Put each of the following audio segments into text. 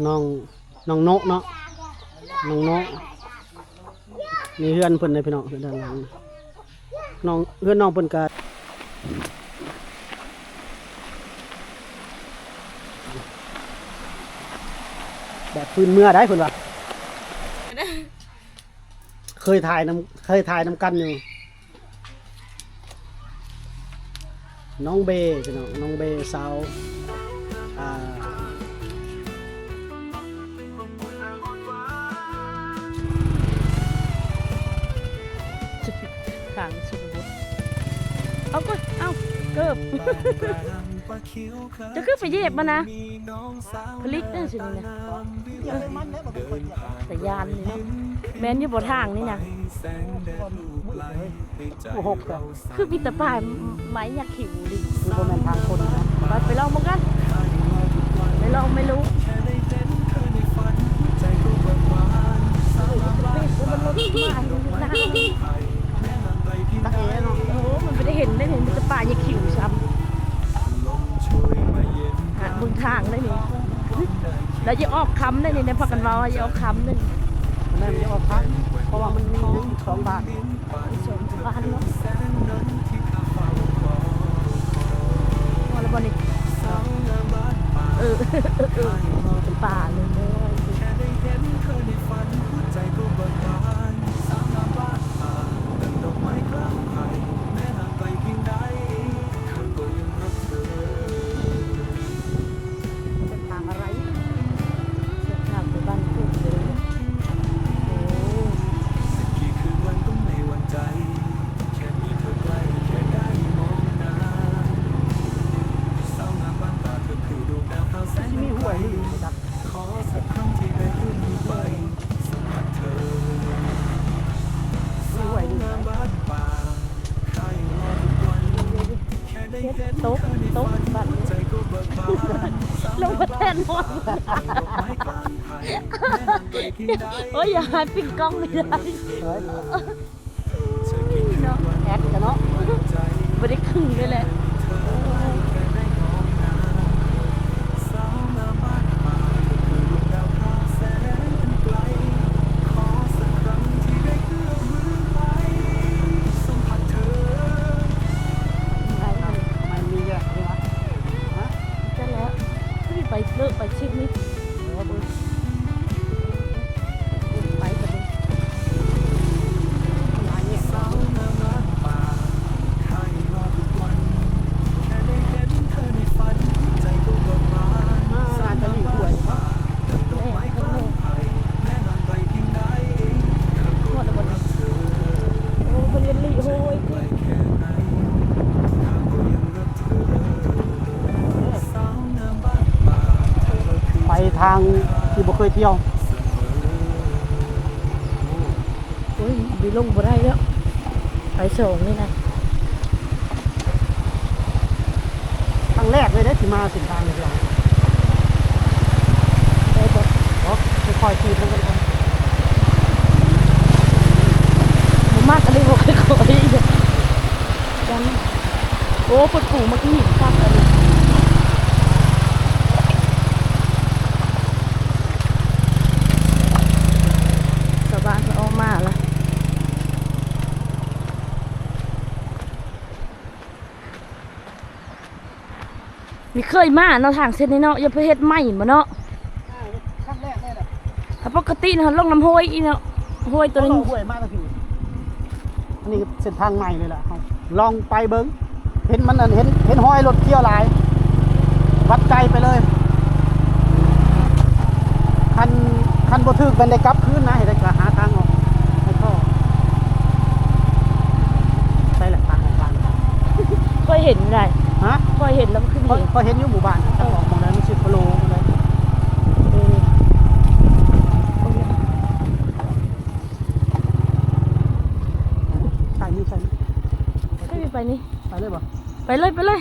ນ້ອງ ນ້ອງໂນະເນາະ ນ້ອງໂນະ ນີ້ເຮືອນເພິ່ນເດ້ພີ່ນ້ອງ ເຮືອນດ້ານຫຼັງ ນ້ອງ ເຮືອນນ້ອງເພິ່ນກະ ແບບພື້ນເມືອໄດ໋ເພິ່ນວ່າ ເຄີຍຖ່າຍນຳ ເຄີຍຖ່າຍນຳກັນຢູ່ ນ້ອງເບ ພີ່ນ້ອງ ນ້ອງເບ ສາວ ອ່າ ທາງຊົນນະບົດ ເອົາ ເອົາ ເກີບ ເຈົ້າຄືໄປຢຽບມັນນະ ຜະລິດເດ້ຊິນີ້ນະ ເອີ ຕາຢ້ານນີ້ເນາະ ແມ່ນຢູ່ບໍ່ທາງນີ້ນະ ຄືມີແຕ່ປ່າໄມ້ຫຍັກຂິວນີ້ ມັນບໍ່ແມ່ນທາງຄົນນະ ໄປ ໄປລອງເບິ່ງກັນ ໄປລອງໄປລຸ ເອີ ມັນບໍ່ໄດ້ເຫັນໄດ້ນີ້ ມີແຕ່ປ່າຫຍັກຂິວຊ້ຳ. ຫາເບິ່ງທາງໄດ້ນີ້ ແລ້ວຢ່າອອກຄ່ຳໄດ້ນີ້ ໄດ້ພາກັນເວົ້າວ່າຢ່າອອກຄ່ຳໄດ້ນີ້ ແມ່ນ ຢ່າອອກຄ່ຳ ເພາະວ່າມັນມີຍັງອີກສອງບ້ານ ອີກສອງບ້ານເນາະ ພໍແລ້ວບໍ່ນີ້ ເອີ ເອີ ເອີ ເປັນປ່າເລີຍ ເສັ້ນທາງອາໄລ ເສັ້ນທາງໄປບ້ານພຸ້ນເລີຍ ໂອ້ ຊິມີຫ້ວຍຢູ່ ຕົກ ຕົກບັດນີ້ ລົງມາແທນໝົດ ໂອ້ຍ ຢ່າໃຫ້ປິງກ້ອງເລີຍ ເນາະ ແອັດກັນເນາະ ບໍ່ໄດ້ຄຶ່ງເລີຍແຫຼະ ໄປແລ້ວ ຄືໄປເລີກໄປຊິບນີ້ ໄປກັນເລີຍ ໂອ້ ເພິ່ນເຮັດລີໂຮຍ ໄປທາງທີ່ບໍ່ເຄີຍທ່ຽວ ໂອ້ຍ ບໍ່ລົງບໍ່ໄດ້ແລ້ວ ໄປສອງນີ້ນະ ຄັ້ງແລກເລີຍເດ້ທີ່ມາເສັ້ນທາງນີ້ ໄດ້ບໍ່? ບໍ່ ຄ່ອຍໆຂີ່ນຳກັນກ່ອນ ບໍ່ມັກອັນນີ້ ບໍ່ຄ່ອຍໆ ໂອ້ ເພິ່ນປູກໝາກຫີນຄັກອັນນີ້ ຊາວບ້ານເພິ່ນອອກມາລະ ນີ້ເຄີຍມາເນາະ ທາງເສັ້ນນີ້ເນາະ ຢ່າໄປເຮັດໃໝ່ບໍ່ເນາະ ຄັ້ງແລກເລີຍແຫຼະ ຖ້າປົກກະຕິນະ ລົງນຳຫ້ວຍອີກເນາະ ຫ້ວຍໂຕນີ້ ເຮົາເລາະຫ້ວຍມາແຕ່ພີ້ ອັນນີ້ເສັ້ນທາງໃໝ່ເລີຍແຫຼະ ເຮົາລອງໄປເບິ່ງ ເຫັນມັນອັນ ເຫັນ ເຫັນຮອຍລົດທ່ຽວຫຼາຍ ວັດໃຈໄປເລີຍ ຄັນ ຄັນບໍ່ຖືກແມ່ນໄດ້ກັບຄືນນະ ໃຫ້ໄດ້ກະຫາທາງອອກໃຫ້ພໍ ໃສລະທາງອອກບ້ານ ຂ້ອຍເຫັນໄດ໋ ຮະ ຂ້ອຍເຫັນແລ້ວ ມັນຄືມີ ຂ້ອຍ ຂ້ອຍເຫັນຢູ່ໝູ່ບ້ານ ເອີ ຈັກອອກໝ່ອງໃດ ມັນຊິໂປໂລໝ່ອງໃດ ເອີ ໃສ່ນີ້ ໃສ່ນີ້ ໃສ່ນີ້ ໄປນີ້ ໄປເລີຍບໍ່? ໄປເລີຍ ໄປເລີຍ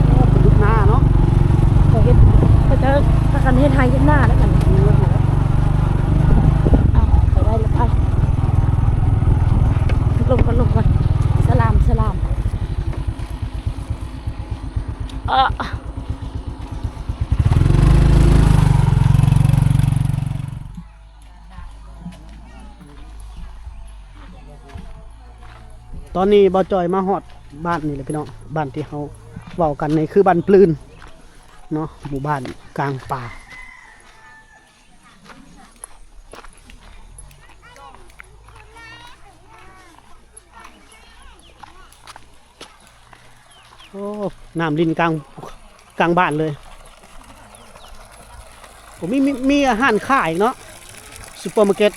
ໂອ້ ເປັນລູກນາເນາະ ເຂົາເຮັດ ເຂົາເຈົ້າພາກັນເຮັດໄຮ່ເຮັດນາແລ້ວກັນ ເອົາ ໄປໄດ້ແລ້ວ ໄປ ລົງກ່ອນ ລົງກ່ອນ ສະຫຼາມ ສະຫຼາມ ເອີ. ຕອນນີ້ບ່າວຈ້ອຍມາຮອດບ້ານນີ້ແຫຼະພີ່ນ້ອງ, ບ້ານທີ່ເຮົາເວົ້າກັນນີ້ຄືບ້ານປືນເນາະ, ໝູ່ບ້ານກາງປ່າ. ໂອ້ ນ້ຳລິນກາງ ກາງບ້ານເລີຍ. ໂອ້ ມີ ມີ ມີຮ້ານຄ້າອີກເນາະ, ຊຸບເປີມາເກັດ.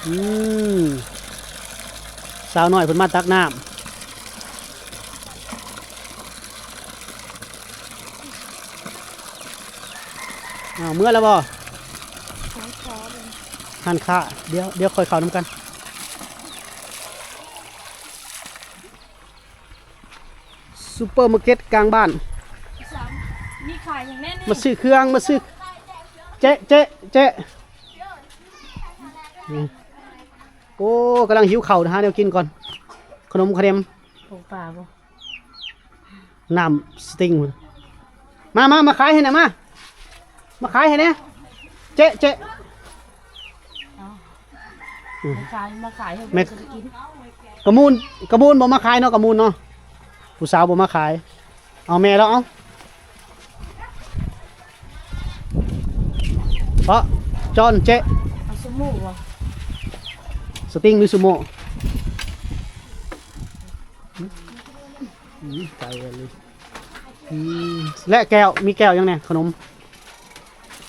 ອືມ ສາວນ້ອຍເພິ່ນມາຕັກນ້ຳ. ອ້າວ ເມືອແລ້ວບໍ່? ຮ້ານຄ້າ ດຽວ ດຽວຄ່ອຍເຂົ້ານຳກັນ. ຊຸບເປີມາເກັດກາງບ້ານ ມີຂາຍຫຍັງແດ່ນີ້? ມາຊື້ເຄື່ອງ ມາຊື້ ເຈະ ເຈະ ເຈະ. ໂອ້ ກຳລັງຫິວເຂົ້າ ຫາແນວກິນກ່ອນ ຂະໜົມຂະເໜັມ ຂອງປ່າບໍ່? ນ້ຳສະຕິງພຸ້ນ. ມາ ມາ ມາຂາຍໃຫ້ແດ່ ມາ ມາຂາຍໃຫ້ແດ່ ເຈະ ເຈະ. ເອົາ ອືມ ມາຂາຍ ມາຂາຍໃຫ້ ແມ່ ເພິ່ນກິນ. ກະມູນ ກະມູນບໍ່ມາຂາຍເນາະ ກະມູນເນາະ, ຜູ້ສາວບໍ່ມາຂາຍ. ເອົາແມ່ລາວ ເອົາ ເພາະຈອນເຈະ ເອົາຊູໂມ່ບໍ່? ສະຕິງຫຼືຊູໂມ່? ອືມ ໄກເລີຍ. ອືມ ແລະແກ້ວ ມີແກ້ວຫຍັງແດ່? ຂະໜົມ.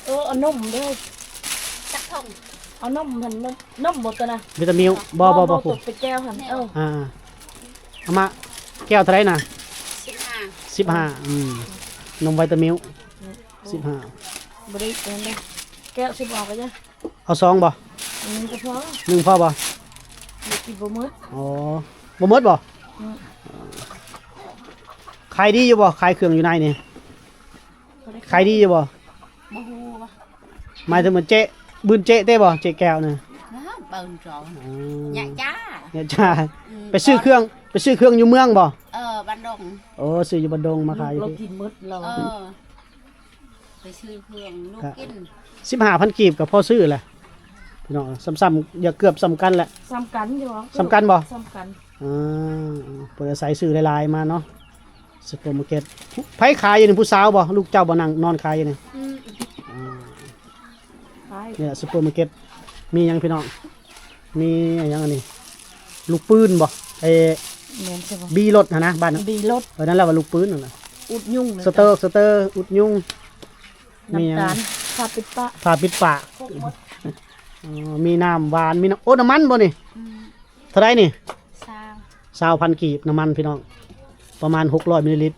ເອີ ເອົານົມເດີ ຈັກຖົງ ເອົານົມຫັ້ນ ນົມ ນົມບໍ່ຕົວນະ? ວິຕາມິວ ບໍ່ ບໍ່ ບໍ່ ບໍ່ ຕົວເປັນແກ້ວຫັ້ນ. ເອີ ອ່າ ເອົາມາ ແກ້ວເທົ່າໃດນະ? ສິບຫ້າ ສິບຫ້າ. ອືມ ນົມວິຕາມິວ ອືມ ສິບຫ້າ. ບໍ່ໄດ້ເອົາເດີ ແກ້ວຊິບໍ່ເອົາກໍຢ່າ. ເອົາສອງບໍ່? ໜຶ່ງກໍພໍ ໜຶ່ງພໍບໍ່? ບໍ່ກິນບໍ່ໝົດ. ອໍ ບໍ່ໝົດບໍ່? ອືມ ຂາຍດີຢູ່ບໍ່? ຂາຍເຄື່ອງຢູ່ໃນນີ້ ຂາຍດີຢູ່ບໍ່? ບໍ່ຮູ້ວ່າ ໝາຍເຖິງວ່າເຈະ ບືນເຈະເຕະບໍ່? ເຈະແກ້ວນະ ເບິ່ງຈອງ ອືມ ຍະຈ້າ ຍະຈ້າ. ອືມ ໄປຊື້ເຄື່ອງ ໄປຊື້ເຄື່ອງຢູ່ເມືອງບໍ່? ເອີ ບ້ານດົງ. ໂອ້ ຊື້ຢູ່ບ້ານດົງມາຂາຍຢູ່ ລາວກິນໝົດລາວ ເອີ ໄປຊື້ເຄື່ອງລູກກິນ. ສິບຫ້າພັນກີບກໍພໍຊື້ແຫຼະພີ່ນ້ອງ, ສ່ຳໆ ຢ່າເກືອບສ່ຳກັນແຫຼະ. ສ່ຳກັນຢູ່ ສ່ຳກັນບໍ່? ສ່ຳກັນ. ອ່າ ເພິ່ນອາໄສຊື້ຫຼາຍໆມາເນາະ ຊຸບເປີມາເກັດ. ໃຜຂາຍຢູ່ນີ້? ຜູ້ສາວບໍ່? ລູກເຈົ້າບໍ່? ນັ່ງນອນຂາຍຢູ່ນີ້. ອືມ ອ່າ ນີ້ແຫຼະ ຊຸບເປີມາເກັດ. ມີຫຍັງພີ່ນ້ອງ? ມີຫຍັງອັນນີ້? ລູກປືນບໍ່? ໄອ້ ແມ່ນໃຊ່ບໍ່? ບີລົດຫັ້ນນະ ບ້ານ ບີລົດ. ເອີ ນັ້ນແຫຼະວ່າລູກປືນຫັ້ນນະ. ອຸດຍຸງ ສະເຕີ ສະເຕີ ອຸດຍຸງ. ມີຫຍັງ? ນ້ຳຕານ ຜ້າປິດປາກ ຜ້າປິດປາກ ຄົບໝົດ. ອໍ ມີນ້ຳຫວານ ມີນ້ຳ ໂອ້ ນ້ຳມັນບໍ່ນີ້? ອືມ ເທົ່າໃດນີ້? ຊາວ ຊາວພັນກີບ ນ້ຳມັນພີ່ນ້ອງ ປະມານຫົກຮ້ອຍມິນລີລິດ.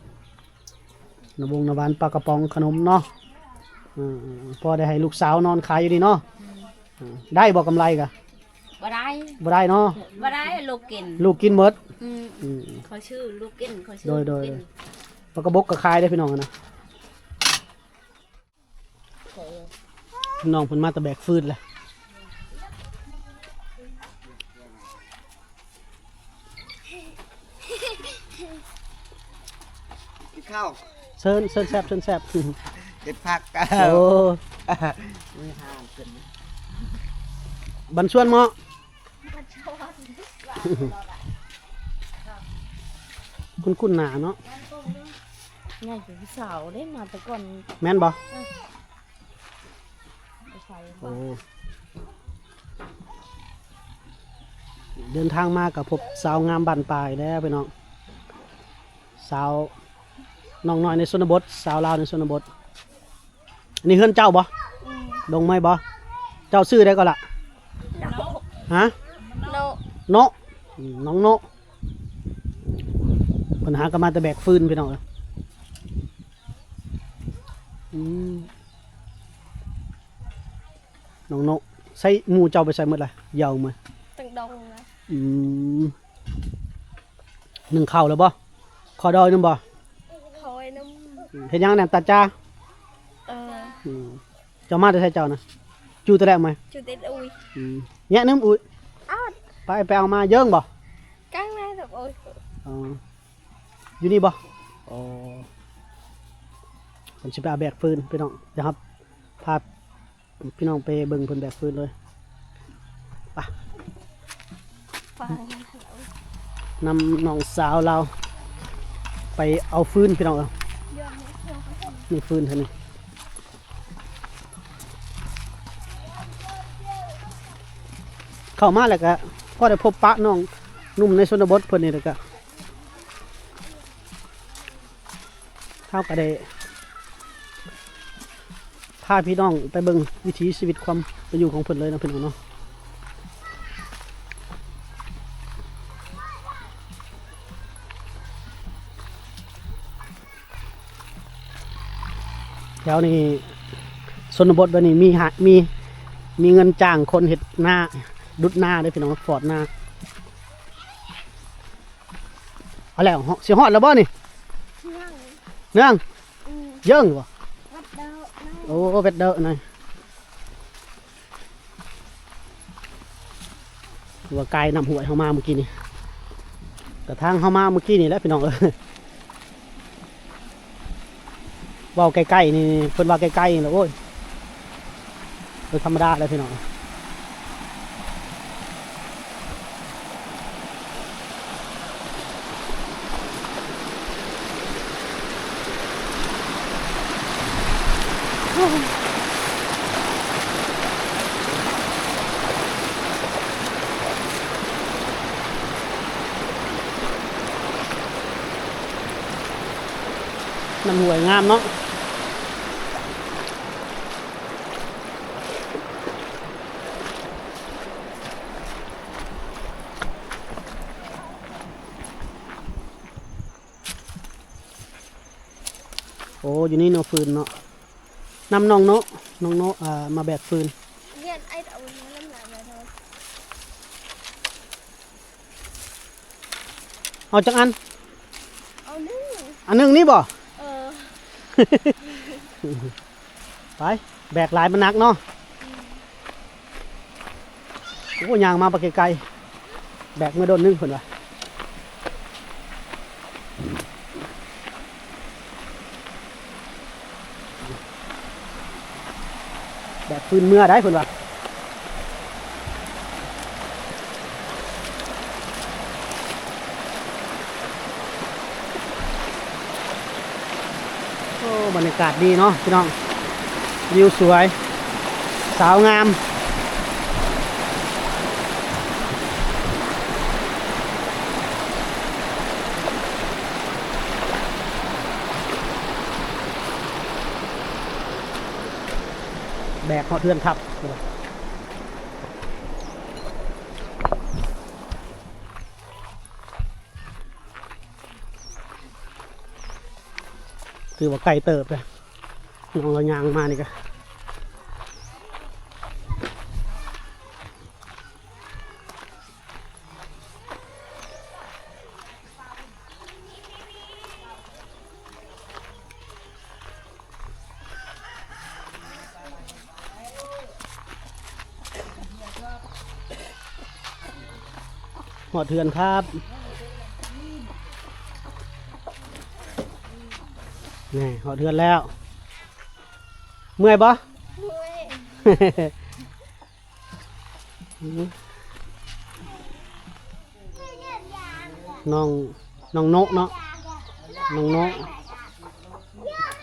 ນ້ຳວົງນ້ຳຫວານ ປາກະປ໋ອງ ຂະໜົມເນາະ. ເອີ ພໍໄດ້ໃຫ້ລູກສາວນອນຂາຍຢູ່ນີ້ເນາະ. ອືມ ເອີ ໄດ້ບໍ່ກຳໄລກະ? ບໍ່ໄດ້ ບໍ່ໄດ້ເນາະ ບໍ່ໄດ້ ລູກກິນ ລູກກິນໝົດ. ອືມ ອືມ ຂ້ອຍຊື້ລູກກິນ ຂ້ອຍຊື້ ໂດຍ ລູກກິນ. ໂດຍ ໂດຍ ປາກະບົກກໍຂາຍໄດ້ພີ່ນ້ອງນະ. ນ້ອງເພິ່ນມາແຕ່ແບກຟືນແຫຼະ. ກິນເຂົ້າ ເຊີນ ເຊີນແຊບ ເຊີນແຊບ. ເກັບຜັກ ໂອ້ ມີຫາງຂຶ້ນ ບັນຊວນເໝາະ. ຄຸ້ນໆໜ້າເນາະ. ໃຫຍ່ເປັນຜູ້ສາວເດ້ ມາແຕ່ກ່ອນ. ແມ່ນບໍ່? ເອີ ໂອ້ ເດີນທາງມາກໍພົບສາວງາມບ້ານປ່າແລ້ວພີ່ນ້ອງ. ສາວ ນ້ອງນ້ອຍໃນຊົນນະບົດ ສາວລາວໃນຊົນນະບົດ. ອັນນີ້ເຮືອນເຈົ້າບໍ່? ອືມ ດົງໄມ້ບໍ່? ເຈົ້າຊື່ໃດກໍລະ? ໂນະ ຮະ? ໂນະ ໂນະ ອືມ ນ້ອງໂນະ. ເພິ່ນຫາກໍມາແຕ່ແບກຟືນພີ່ນ້ອງເອີຍ. ອືມ ນ້ອງໂນະ ໃສ່ ໝູ່ເຈົ້າໄປໃສໝົດລະ? ຢາວມາ ຕັ້ງດົງນະ. ອືມ ໜຶ້ງເຂົ້າແລ້ວບໍ່? ຂໍດອຍນຳບໍ່? ຂໍດອຍນຳ. ເຮັດຫຍັງແນມຕັດຈາ? ເອີ ອືມ ເຈົ້າມາແຕ່ໃສເຈົ້ານະ? ຈູແຕ່ແລ້ວໄໝ? ຈູແຕ່ອຸຍ. ອືມ ແຍະນຳອຸຍ. ອາດ ໄປ ໄປເອົາມາເຢິງບໍ່? ກາງໃນແບບໂອ້ຍ. ອໍ ຢູ່ນີ້ບໍ່? ອໍ ເພິ່ນຊິໄປເອົາແບກຟືນພີ່ນ້ອງ. ດຽວເຮົາພາ ພີ່ນ້ອງໄປເບິ່ງເພິ່ນແບກຟືນເລີຍ ໄປ ນຳນ້ອງສາວລາວໄປເອົາຟືນ ພີ່ນ້ອງເອີຍ ນີ້ຟືນເພິ່ນນີ້ ເຂົ້າມາແລ້ວກະພໍໄດ້ພົບປະນ້ອງໜຸ່ມໃນຊົນນະບົດເພິ່ນນີ້ແລ້ວກະ ເຮົາກໍໄດ້ພາພີ່ນ້ອງໄປເບິ່ງວິຖີຊີວິດຄວາມເປັນຢູ່ຂອງເພິ່ນເລີຍເນາະ ພີ່ນ້ອງເນາະ. ແຖວນີ້ຊົນນະບົດແບບນີ້ມີ ມີ ມີເງິນຈ້າງຄົນເຮັດນາ ດຸດນາເດ້ພີ່ນ້ອງ ຟອດນາ. ເອົາແລ້ວ ຊິຮອດແລ້ວບໍ່ນີ້? ຍັງ ຍັງ ອືມ ເຢິງຢູ່ບໍ່? ແປັດເດີ ໂອ້ ແປັດເດີນາຍ ວ່າກາຍນ້ຳຫ້ວຍເຮົາມາມື້ກີ້ນີ້ ກະທາງເຮົາມາມື້ກີ້ນີ້ແຫຼະ ພີ່ນ້ອງເອີຍ. ເວົ້າໃກ້ໆນີ້ ເພິ່ນວ່າໃກ້ໆນີ້ແຫຼະ ໂອ້ຍ ບໍ່ທຳມະດາແລ້ວພີ່ນ້ອງ. ນ້ຳຫ້ວຍງາມເນາະ. ໂອ້ ຢູ່ນີ້ເນາະ ຟືນເນາະ ນຳນ້ອງໂນະ ນ້ອງໂນະ ອ່າ ມາແບກຟືນ. ເອົາຈັກອັນ? ເອົາໜຶ່ງ ອັນໜຶ່ງນີ້ບໍ່? ເອີ ໄປ ແບກຫຼາຍມັນໜັກເນາະ. ໂອ້ ຍ່າງມາບັກໄກໆ ແບກເມືອດົນໜຶ່ງເພິ່ນວ່າ. ແບກຟືນເມືອໄດ້ເພິ່ນວ່າ. ໂອ້ ບັນຍາກາດດີເນາະພີ່ນ້ອງ ວິວສວຍ ສາວງາມ. ແບກຮອດເຮືອນທັບ ຖືວ່າໄກເຕີບເດ້ ນ້ອງລາວຍ່າງມານີ້ກະ. ຮອດເຮືອນຄັບ ນີ້ ຮອດເຮືອນແລ້ວ. ເມື່ອຍບໍ່? ເມື່ອຍ. ນ້ອງ ນ້ອງໂນະເນາະ ນ້ອງໂນະ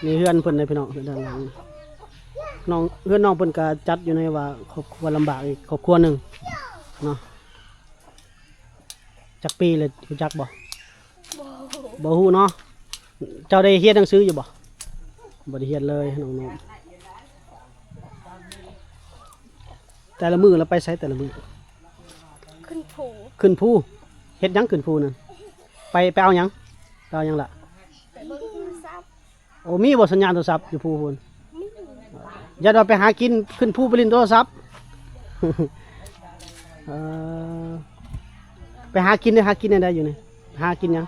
ນີ້ເຮືອນເພິ່ນເດ້ພີ່ນ້ອງ ເຮືອນດ້ານຫຼັງ ນ້ອງ ເຮືອນນ້ອງເພິ່ນກະຈັດຢູ່ໃນວ່າຄອບຄົວລຳບາກອີກຄອບຄົວໜຶ່ງເນາະ. ຈັກປີແລ້ວ ຮູ້ຈັກບໍ່? ບໍ່ ບໍ່ຮູ້ເນາະ. ເຈົ້າໄດ້ຮຽນໜັງສືຢູ່ບໍ່? ບໍ່ໄດ້ຮຽນເລີຍ ນ້ອງໂນະ. ແຕ່ລະມື້ລະໄປໃສແຕ່ລະມື້? ຂຶ້ນພູ ຂຶ້ນພູ. ເຮັດຫຍັງຂຶ້ນພູນັ້ນ? ໄປ ໄປເອົາຫຍັງ? ໄປເອົາຫຍັງລະ? ໄປເບິ່ງໂທລະສັບ. ໂອ້ ມີບໍ່ສັນຍານໂທລະສັບຢູ່ພູພຸ້ນ? ມີ. ຢ້ານວ່າໄປຫາກິນຂຶ້ນພູໄປຫຼິ້ນໂທລະສັບ. ເອີ ໄປຫາກິນເດ້ ຫາກິນແນວໃດຢູ່ນີ້? ຫາກິນຫຍັງ?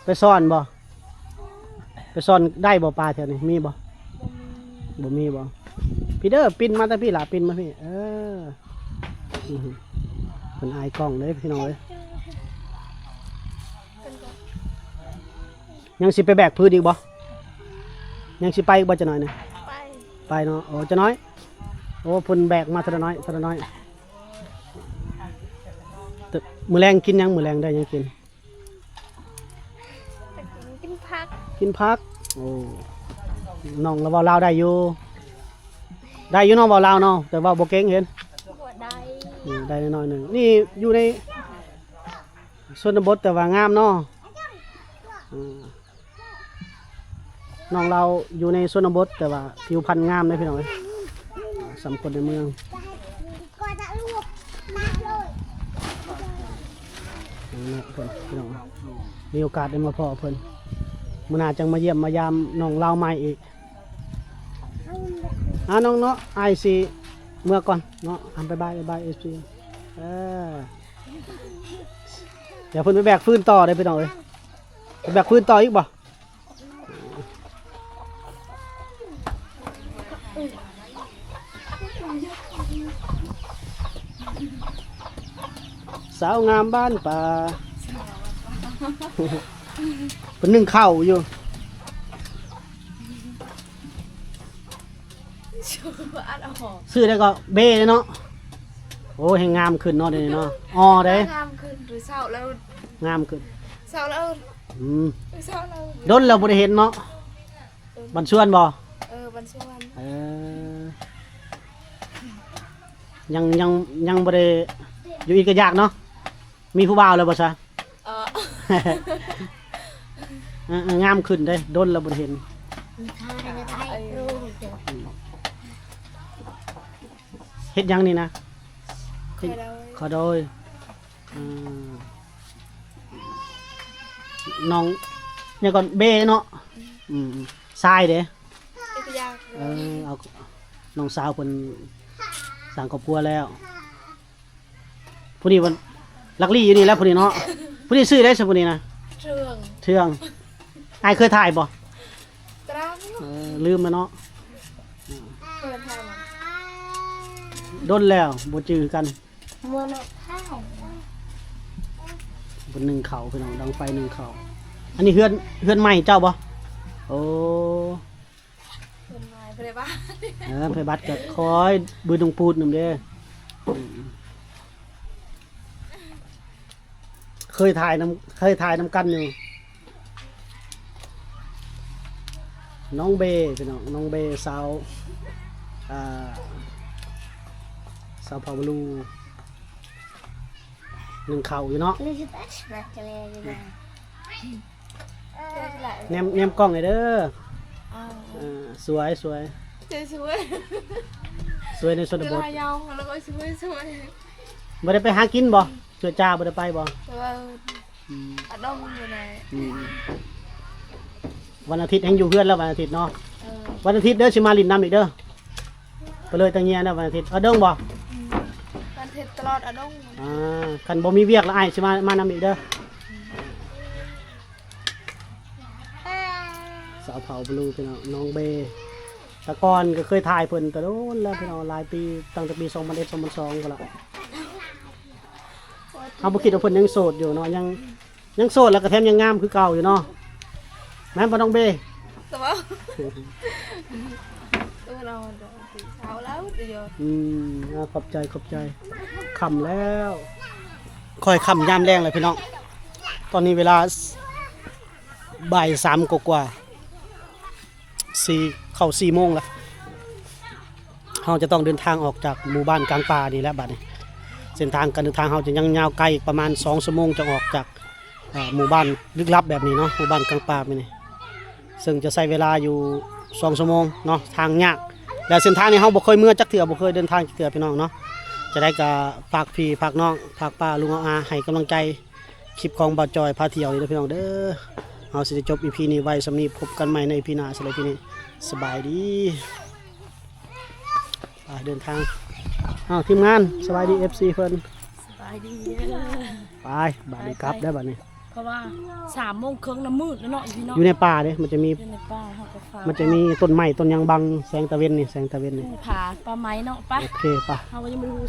ໄປຊ່ອນບໍ່? ໄປຊ່ອນໄດ້ບໍ່ ປາແຖວນີ້ ມີບໍ່? ບໍ່ມີ ບໍ່ມີບໍ່? ພີ້ເດີ ປິ່ນມາທາງພີ້ລະ ປິ່ນມາພີ້ ເອີ ເພິ່ນອາຍກ້ອງເດ້ພີ່ນ້ອງເອີຍ. ຍັງຊິໄປແບກຟືນອີກບໍ່? ຍັງຊິໄປອີກບໍ່ຈັກໜ້ອຍນີ້? ໄປ ໄປເນາະ. ໂອ້ ຈານ້ອຍ ໂອ້ ເພິ່ນແບກມາເທື່ອລະໜ້ອຍ ເທື່ອລະໜ້ອຍ. ມື້ແລງກິນຫຍັງ? ມື້ແລງໄດ້ຫຍັງກິນ? ກິນ ກິນຜັກ ກິນຜັກ. ໂອ້ ນ້ອງລາວເວົ້າລາວໄດ້ຢູ່ ໄດ້ຢູ່ເນາະ ເວົ້າລາວເນາະ ແຕ່ເວົ້າບໍ່ເກັ່ງ ເຫັນ ບໍ່ໄດ້ ອືມ ໄດ້ໜ້ອຍໜຶ່ງ. ນີ້ຢູ່ໃນຊົນນະບົດ ແຕ່ວ່າງາມເນາະ. ອືມ ນ້ອງລາວຢູ່ໃນຊົນນະບົດ ແຕ່ວ່າຜິວພັນງາມເດ້ ພີ່ນ້ອງເອີຍ ສ່ຳຄົນໃນເມືອງ. ເພິ່ນ ພີ່ນ້ອງ ມີໂອກາດໄດ້ມາພໍ້ເພິ່ນ ມື້ໜ້າຈັ່ງມາຢ້ຽມມາຢາມນ້ອງລາວໃໝ່ອີກ. ອ່າ ນ້ອງເນາະ ອ້າຍຊິເມືອກ່ອນເນາະ. ອ່າ ບາຍບາຍ ບາຍບາຍ ເອັຟຊີ ເອີ ດຽວເພິ່ນໄປແບກຟືນຕໍ່ເດ້ ພີ່ນ້ອງເອີຍ. ໄປແບກຟືນຕໍ່ອີກບໍ່? ສາວງາມບ້ານປ່າ ເພິ່ນໜຶ້ງເຂົ້າຢູ່. ຊື່ໄດ້ກໍເບ້ເນາະ. ໂອ້ ແຮ່ງງາມຂຶ້ນເນາະ ດຽວນີ້ເນາະ. ອໍ ເດ້ ງາມຂຶ້ນ ຫຼືເຊົາແລ້ວ ງາມຂຶ້ນ ເຊົາແລ້ວ. ອືມ ເຊົາແລ້ວ ດົນແລ້ວບໍ່ໄດ້ເຫັນເນາະ. ເອີ ບ້ານຊວນບໍ່? ເອີ ບ້ານຊວນ. ເອີ ຍັງ ຍັງ ຍັງບໍ່ໄດ້ຢູ່ອີກກະຢາກເນາະ. ມີຜູ້ບ່າວແລ້ວບໍ່ຊະ? ເອີ ເອີ ເອີ ງາມຂຶ້ນເດ້ ດົນແລ້ວບໍ່ໄດ້ເຫັນ. ເຮັດຫຍັງນີ້ນະ? ເຮັດ ເຂົ້າໂດຍ. ເອີ ນ້ອງຫຍັງກ່ອນ ເບ້ເນາະ. ອືມ ຊາຍເດ້ ເອີ ເອົາ ນ້ອງສາວເພິ່ນສ້າງຄອບຄົວແລ້ວ. ຜູ້ນີ້ມັນລັກລີ້ຢູ່ນີ້ແຫຼະ ຜູ້ນີ້ເນາະ. ຜູ້ນີ້ຊື່ໄດ້ຊະ ຜູ້ນີ້ນະ? ເທື່ອງ ເທື່ອງ. ອ້າຍເຄີຍຖ່າຍບໍ່? ຕາມ ເອີ ລືມແລ້ວເນາະ. ເຄີຍຖ່າຍ ດົນແລ້ວບໍ່ຈື່ຄືກັນ. ບໍ່ໜຶ້ງເຂົ້າ ພີ່ນ້ອງ ດັງໄຟໜຶ້ງເຂົ້າ. ອັນນີ້ເຮືອນ ເຮືອນໃໝ່ເຈົ້າບໍ່? ໂອ້ ເຮືອນໃໝ່ ຜູ້ໃດບ້ານ. ເອີ ໃຜບັດກໍຄອຍບືນລົງປູດນຳເດ້. ເຄີຍຖ່າຍນຳ ເຄີຍຖ່າຍນຳກັນຢູ່. ນ້ອງເບ ພີ່ນ້ອງ ນ້ອງເບ ສາວ ອ່າ ສາວເຜົ່າບະລູ ໜຶ້ງເຂົ້າຢູ່ເນາະ. ແນມ ແນມກ້ອງໃຫ້ເດີ. ເອີ ສວຍ ສວຍ ສວຍ ສວຍໃນຊົນນະບົດ. ບໍ່ໄດ້ໄປຫາກິນບໍ່? ເທື່ອຈ້າບໍ່ໄດ້ໄປບໍ່? ອືມ ອະດົງຢູ່ໃນ ອືມ ວັນອາທິດແຮ່ງຢູ່ເຮືອນແລ້ວ ວັນອາທິດເນາະ. ເອີ ວັນອາທິດເດີ ຊິມາຫຼິ້ນນຳອີກເດີ. ໄປເລີຍຕາເງຍນະ ວັນອາທິດ. ອະດົງບໍ່? ອືມ ວັນອາທິດຕະຫຼອດ ອະດົງ. ອ່າ ຄັນບໍ່ມີວຽກລະ ອ້າຍຊິມາ ມານຳອີກເດີ. ສາວເຜົ່າບະລູ ພີ່ນ້ອງ ນ້ອງເບ. ແຕ່ກ່ອນກໍເຄີຍຖ່າຍເພິ່ນແຕ່ດົນແລ້ວ ພີ່ນ້ອງ ຫຼາຍປີ ຕັ້ງແຕ່ປີສອງພັນເອັດ ສອງພັນສອງພຸ້ນລະ. ເຮົາບໍ່ຄິດວ່າເພິ່ນຍັງໂສດຢູ່ເນາະ ຍັງ ຍັງໂສດ ແລ້ວກໍແຖມຍັງງາມຄືເກົ່າຢູ່ເນາະ. ແມ່ນບໍ່ ນ້ອງເບ? ຕົວ ຕົວເຮົາ ອືມ ຂອບໃຈ ຂອບໃຈ. ຄ່ຳແລ້ວ ຄ່ອຍຄ່ຳຍາມແລງແລ້ວ ພີ່ນ້ອງ. ຕອນນີ້ເວລາ ບ່າຍສາມກວ່າໆ ສີ່ ເຂົ້າສີ່ໂມງລະ. ເຮົາຈະຕ້ອງເດີນທາງອອກຈາກໝູ່ບ້ານກາງປ່ານີ້ແຫຼະບາດນີ້. ເສັ້ນທາງການເດີນທາງເຮົາຈະຍັງຍາວໄກອີກປະມານສອງຊົ່ວໂມງ ຈະອອກຈາກ ເອີ ໝູ່ບ້ານລຶກລັບແບບນີ້ເນາະ ໝູ່ບ້ານກາງປ່າແບບນີ້ ເຊິ່ງຈະໃຊ້ເວລາຢູ່ສອງຊົ່ວໂມງເນາະ. ທາງຍາກ ແລະ ເສັ້ນທາງນີ້ເຮົາບໍ່ເຄີຍເມືອຈັກເທື່ອ ບໍ່ເຄີຍເດີນທາງຈັກເທື່ອ ພີ່ນ້ອງເນາະ. ຈະໄດ້ກໍຝາກພີ່ຝາກນ້ອງ ຝາກປ້າລຸງອາ ໃຫ້ກຳລັງໃຈ ຄລິບຂອງບ່າວຈອຍພາທ່ຽວນີ້ເດີພີ່ນ້ອງເດີ. ເຮົາຊິໄດ້ຈົບອີພີນີ້ໄວ້ສ່ຳນີ້ ພົບກັນໃໝ່ໃນອີພີໜ້າ. ສຳລັບອີພີນີ້ ສະບາຍດີ ໄປເດີນທາງ. ອ້າວ ທີມງານ ສະບາຍດີ ເອັຟຊີ ເພິ່ນ ສະບາຍດີເດີ. ໄປ ບາດນີ້ກັບໄດ້ບາດນີ້ ເພາະວ່າສາມໂມງເຄິ່ງນະ ມືດແລ້ວເນາະ ຢູ່ເນາະ ຢູ່ໃນປ່າເດ້. ມັນຈະມີ ຢູ່ໃນປ່າ ເຮົາກໍ ມັນຈະມີຕົ້ນໄມ້ຕົ້ນຫຍັງບັງແສງຕາເວັນນີ້ ແສງຕາເວັນນີ້ ຜາປ່າໄມ້ເນາະ. ໄປ ໂອເຄ ໄປ ເຮົາກໍຍັງບໍ່ຮູ້